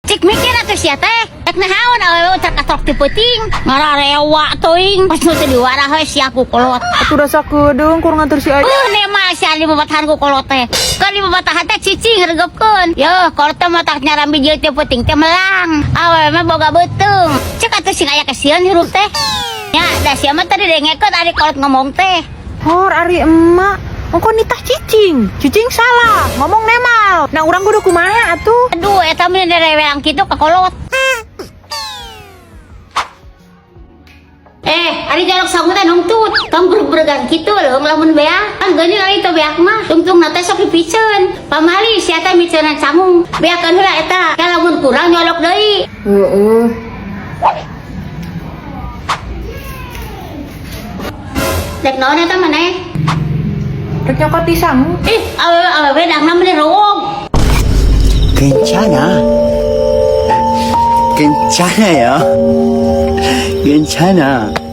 Cik mikir atuh sia teh. Rek nahaon awewe ucap katrok ti peuting. Ngararewa teuing. Pas nu teu diwarah we sia ku kolot. Atuh rasa keudeung kur nganter si Aya. Nema sia dibabatahan ku kolot teh. Kan dibabatahan teh cicing regepkeun. Yeuh, kolot teh matak nyarambi jeung teu peuting teh melang. Awewe mah boga beuteung. Cek atuh sing aya kesieun hirup teh. Ya, da sia mah tadi dengekeun ari kolot ngomong teh. Hor ari emak. Ongko nitah cicing. Cicing salah, ngomong nemal. Nah urang kudu kumaha atuh? Aduh, eta mah nereweang kitu ka kolot. Ari jaluk sangu teh nungtut. Tong berberegan kitu leuheung lamun beak. Kan geuning ari teu beak mah. Tungtungna teh sok dipiceun. Pamali sia teh miceunan sangu. Beakeun heula eta. Ka lamun kurang nyolok deui. Heeh. Dek naon eta maneh? Rek nyokot di sangu. Ih, awewe awewe dangna meni rowong. 괜찮아. 괜찮아요. 괜찮아.